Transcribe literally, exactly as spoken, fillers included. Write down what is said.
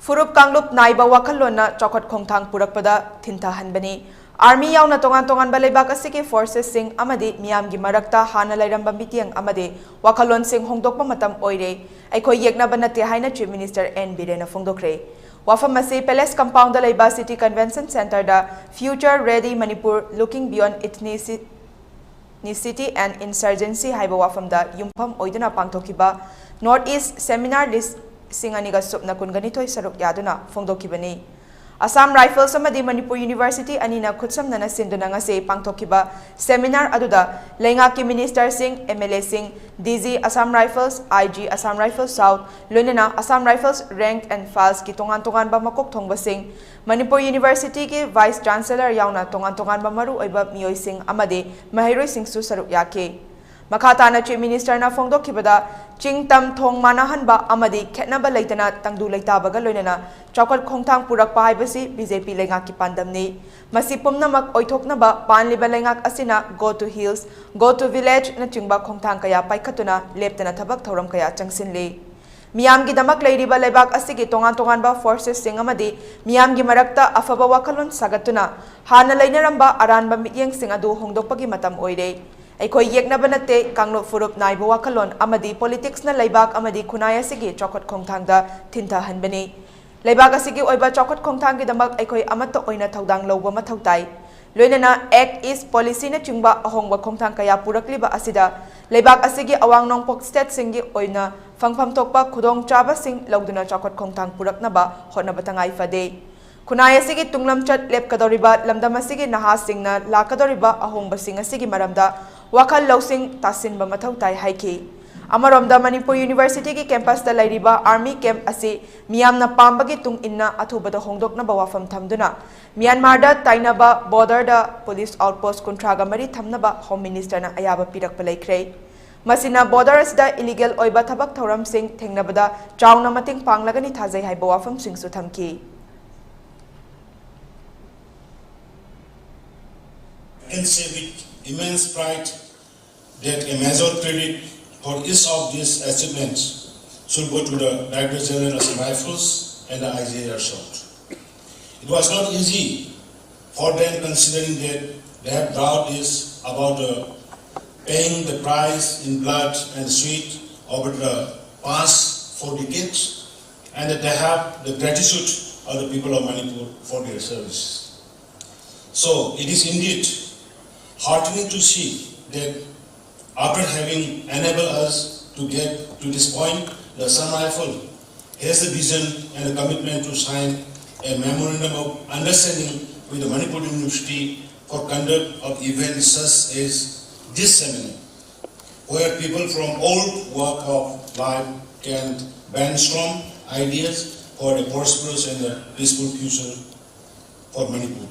ꯐꯨꯔꯨꯞ ꯀꯥꯡꯂꯨꯞ ꯅꯥꯏꯕ ꯋꯥꯈꯜꯂꯣꯟꯅ ꯆꯥꯎꯈꯠ ꯈꯣꯡꯊꯥꯡ ꯄꯨꯔꯛꯄꯗ ꯊꯤꯟꯊꯍꯟꯕꯅꯤ꯫ ꯑꯥꯔꯃꯤ ꯌꯥꯎꯅ ꯇꯣꯉꯥꯟ ꯇꯣꯉꯥꯟꯕ ꯂꯩꯕꯥꯛ ꯑꯁꯤꯒꯤ ꯐꯣꯔꯁꯦꯁꯁꯤꯡ ꯑꯃꯗꯤ ꯃꯤꯌꯥꯝꯒꯤ ꯃꯔꯛꯇ ꯍꯥꯟꯅ ꯂꯩꯔꯝꯕ ꯃꯤꯠꯌꯦꯡ ꯑꯃꯗꯤ ꯋꯥꯈꯜꯂꯣꯟꯁꯤꯡ ꯍꯣꯡꯗꯣꯛꯄ ꯃꯇꯝ ꯑꯣꯏꯔꯦ꯫ ꯑꯩꯈꯣꯏ ꯌꯦꯛꯅꯕ ꯅꯠꯇꯦ ꯍꯥꯏꯅ ꯆꯤꯐ ꯃꯤꯅꯤꯁꯇꯔ ꯑꯦꯟ ꯕꯤꯔꯦꯟꯅ ꯐꯣꯡꯗꯣꯛꯈ꯭ꯔꯦ꯫ ꯋꯥꯐꯝ ꯑꯁꯤ ꯄꯦꯂꯦꯁ ꯀꯝꯄꯥꯎꯟꯗ ꯂꯩꯕ ꯁꯤꯇꯤ ꯀꯟꯚꯦꯟꯁꯟ ꯁꯦꯟꯇꯔꯗ Future Ready Manipur Looking Beyond Ethnicity and Insurgency ꯍꯥꯏꯕ ꯋꯥꯐꯝꯗ ꯌꯨꯝꯐꯝ ꯑꯣꯏꯗꯨꯅ ꯄꯥꯡꯊꯣꯛꯈꯤꯕ ꯅꯣꯔꯠ ꯏꯁ ꯁꯦꯃꯤꯅꯥꯔ ꯂꯤꯁꯤꯡ ꯑꯅꯤꯒ ꯁꯨꯞꯅ ꯀꯨꯟꯒꯅꯤꯊꯣꯏ ꯁꯔꯨꯛ ꯌꯥꯗꯨꯅ ꯐꯣꯡꯗꯣꯛꯈꯤꯕꯅꯤ꯫ ꯑꯁꯥꯝ ꯔꯥꯏꯐꯜꯁ ꯑꯃꯗꯤ ꯃꯅꯤꯄꯨꯔ ꯌꯨꯅꯤꯚꯔꯁꯤꯇꯤ ꯑꯅꯤꯅ ꯈꯨꯠꯁꯝꯅꯅ ꯁꯤꯟꯗꯨꯅ ꯉꯁꯤ ꯄꯥꯡꯊꯣꯛꯈꯤꯕ ꯁꯦꯃꯤꯅꯥꯔ ꯑꯗꯨꯗ ꯂꯩꯉꯥꯛꯀꯤ ꯃꯤꯅꯤꯁꯇꯔꯁꯤꯡ, M L ꯑꯦꯁꯤꯡ, D G Assam rifles, ꯑꯥꯏ ꯖꯤ ꯑꯁꯥꯝ ꯔꯥꯏꯐꯜꯁ ꯁꯥꯎꯠ, ꯂꯣꯏꯅꯅ ꯑꯁꯥꯝ ꯔꯥꯏꯐꯜꯁ ꯔꯦꯡꯛ ꯑꯦꯟ ꯐꯥꯏꯜꯁꯀꯤ ꯇꯣꯉꯥꯟ ꯇꯣꯉꯥꯟꯕ ꯃꯀꯣꯛ ꯊꯣꯡꯕꯁꯤꯡ, ꯃꯅꯤꯄꯨꯔ ꯌꯨꯅꯤꯚꯔꯁꯤꯇꯤꯒꯤ ꯚꯥꯏꯁ ꯆꯥꯟꯁꯦꯂꯔ ꯌꯥꯎꯅ ꯇꯣꯉꯥꯟ ꯇꯣꯉꯥꯟꯕ ꯃꯔꯨꯑꯣꯏꯕ ꯃꯤꯑꯣꯏꯁꯤꯡ ꯑꯃꯗꯤ ꯃꯍꯩꯔꯣꯏꯁꯤꯡꯁꯨ ꯁꯔꯨꯛ ꯌꯥꯈꯤ꯫ ꯃꯈꯥ ꯇꯥꯅ ꯆꯤꯐ ꯃꯤꯅꯤꯁꯇꯔꯅ ꯐꯣꯡꯗꯣꯛꯈꯤꯕꯗ, ꯆꯤꯡ ꯇꯝ ꯊꯣꯡ ꯃꯥꯟꯅꯍꯟꯕ ꯑꯃꯗꯤ ꯈꯦꯠꯅꯕ ꯂꯩꯇꯅ ꯇꯪꯗꯨ ꯂꯩꯇꯥꯕꯒ ꯂꯣꯏꯅꯅ ꯆꯥꯎꯈꯠ ꯈꯣꯡꯊꯥꯡ ꯄꯨꯔꯛꯄ ꯍꯥꯏꯕꯁꯤ ꯕꯤ ꯖꯦ ꯄꯤ ꯂꯩꯉꯥꯛꯀꯤ ꯄꯥꯟꯗꯝꯅꯤ꯫ ꯃꯁꯤ ꯄꯨꯝꯅꯃꯛ ꯑꯣꯏꯊꯣꯛꯅꯕ ꯄꯥꯟꯂꯤꯕ ꯂꯩꯉꯥꯛ ꯑꯁꯤꯅ Go to Hills, Go to Village ꯅꯆꯤꯡꯕ ꯈꯣꯡꯊꯥꯡ ꯀꯌꯥ ꯄꯥꯏꯈꯠꯇꯨꯅ ꯂꯦꯞꯇꯅ ꯊꯕꯛ ꯊꯧꯔꯝ ꯀꯌꯥ ꯆꯪꯁꯤꯜꯂꯤ꯫ ꯃꯤꯌꯥꯝꯒꯤꯗꯃꯛ ꯂꯩꯔꯤꯕ ꯂꯩꯕꯥꯛ ꯑꯁꯤꯒꯤ ꯇꯣꯉꯥꯟ ꯇꯣꯉꯥꯟꯕ ꯐꯣꯔꯁꯦꯁꯁꯤꯡ ꯑꯃꯗꯤ ꯃꯤꯌꯥꯝꯒꯤ ꯃꯔꯛꯇ ꯑꯐꯕ ꯋꯥꯈꯜꯂꯣꯟ ꯁꯥꯒꯠꯇꯨꯅ ꯍꯥꯟꯅ ꯂꯩꯅꯔꯝꯕ ꯑꯔꯥꯟꯕ ꯃꯤꯠꯌꯦꯡꯁꯤꯡ ꯑꯗꯨ ꯍꯣꯡꯗꯣꯛꯄꯒꯤ ꯃꯇꯝ ꯑꯣꯏꯔꯦ꯫ ꯑꯩꯈꯣꯏ ꯌꯦꯛꯅꯕ ꯅꯠꯇꯦ, ꯀꯥꯡꯂꯨꯞ ꯐꯨꯔꯨꯞ ꯅꯥꯏꯕ ꯋꯥꯈꯜꯂꯣꯟ ꯑꯃꯗꯤ ꯄꯣꯂꯤꯇꯤꯛꯁꯅ ꯂꯩꯕꯥꯛ ꯑꯃꯗꯤ ꯈꯨꯟꯅꯥꯏ ꯑꯁꯤꯒꯤ ꯆꯥꯎꯈꯠ ꯈꯣꯡꯊꯥꯡꯗ ꯊꯤꯟꯊꯍꯟꯕꯅꯤ꯫ ꯂꯩꯕꯥꯛ ꯑꯁꯤꯒꯤ ꯑꯣꯏꯕ ꯆꯥꯎꯈꯠ ꯈꯣꯡꯊꯥꯡꯒꯤꯗꯃꯛ ꯑꯩꯈꯣꯏ ꯑꯃꯠꯇ ꯑꯣꯏꯅ ꯊꯧꯗꯥꯡ ꯂꯧꯕ ꯃꯊꯧ ꯇꯥꯏ꯫ ꯂꯣꯏꯅꯅ Act East ꯄꯣꯂꯤꯁꯤꯅꯆꯤꯡꯕ ꯑꯍꯣꯡꯕ ꯈꯣꯡꯊꯥꯡ ꯀꯌꯥ ꯄꯨꯔꯛꯂꯤꯕ ꯑꯁꯤꯗ ꯂꯩꯕꯥꯛ ꯑꯁꯤꯒꯤ ꯑꯋꯥꯡ ꯅꯣꯡꯄꯣꯛ ꯁ꯭ꯇꯦꯠꯁꯤꯡꯒꯤ ꯑꯣꯏꯅ ꯐꯪꯐꯝ ꯊꯣꯛꯄ ꯈꯨꯗꯣꯡꯆꯥꯕꯁꯤꯡ ꯂꯧꯗꯨꯅ ꯆꯥꯎꯈꯠ ꯈꯣꯡꯊꯥꯡ ꯄꯨꯔꯛꯅꯕ ꯍꯣꯠꯅꯕ ꯇꯉꯥꯏ ꯐꯗꯦ꯫ ꯈꯨꯟꯅꯥꯏ ꯑꯁꯤꯒꯤ ꯇꯨꯡꯂꯝꯆꯠ ꯂꯦꯞꯀꯗꯧꯔꯤꯕ ꯂꯝꯗꯝ ꯑꯁꯤꯒꯤ ꯅꯍꯥꯁꯤꯡꯅ ꯂꯥꯛꯀꯗꯧꯔꯤꯕ ꯑꯍꯣꯡꯕꯁꯤꯡ ꯑꯁꯤꯒꯤ ꯃꯔꯝꯗ ꯋꯥꯈꯜ ꯂꯧꯁꯤꯡ ꯇꯥꯁꯤꯟꯕ ꯃꯊꯧ ꯇꯥꯏ ꯍꯥꯏꯈꯤ꯫ ꯑꯃꯔꯣꯝꯗ ꯃꯅꯤꯄꯨꯔ ꯌꯨꯅꯤꯚꯔꯁꯤꯇꯤꯒꯤ ꯀꯦꯝꯄꯁꯇ ꯂꯩꯔꯤꯕ ꯑꯥꯔꯃꯤ ꯀꯦꯝꯞ ꯑꯁꯤ ꯃꯤꯌꯥꯝꯅ ꯄꯥꯝꯕꯒꯤ ꯇꯨꯡ ꯏꯟꯅ ꯑꯊꯨꯕꯗ ꯍꯣꯡꯗꯣꯛꯅꯕ ꯋꯥꯐꯝ ꯊꯝꯗꯨꯅ ꯃ꯭ꯌꯥꯟꯃꯥꯔꯗ ꯇꯥꯏꯅꯕ ꯕꯣꯔꯗꯔꯗ ꯄꯨꯂꯤꯁ ꯑꯥꯎꯠꯄꯣꯁ ꯀꯨꯟꯊ꯭ꯔꯥꯒ ꯃꯔꯤ ꯊꯝꯅꯕ ꯍꯣꯝ ꯃꯤꯅꯤꯁꯇꯔꯅ ꯑꯌꯥꯕ ꯄꯤꯔꯛꯄ ꯂꯩꯈ꯭ꯔꯦ꯫ ꯃꯁꯤꯅ ꯕꯣꯔꯗꯔ ꯑꯁꯤꯗ ꯏꯂꯤꯒꯦꯜ ꯑꯣꯏꯕ ꯊꯕꯛ ꯊꯧꯔꯝꯁꯤꯡ ꯊꯦꯡꯅꯕꯗ ꯆꯥꯎꯅ ꯃꯇꯦꯡ ꯄꯥꯡꯂꯒꯅꯤ ꯊꯥꯖꯩ ꯍꯥꯏꯕ ꯋꯥꯐꯝꯁꯤꯡꯁꯨ ꯊꯝꯈꯤ꯫ I can say with immense pride that a major credit for each of these achievements should go to the Director General of Rifles, and the I G I result. It was not easy for them, considering that they have doubt is about uh, paying the price in blood and sweat over the past four decades, and that they have the gratitude of the people of Manipur for their service. So it is indeed heartening to see that after having enabled us to get to this point, the Assam Rifle has the vision and the commitment to sign a memorandum of understanding with the Manipur University for conduct of events such as this seminar, where people from all walk of life can brainstorm ideas for a prosperous and a peaceful future for Manipur.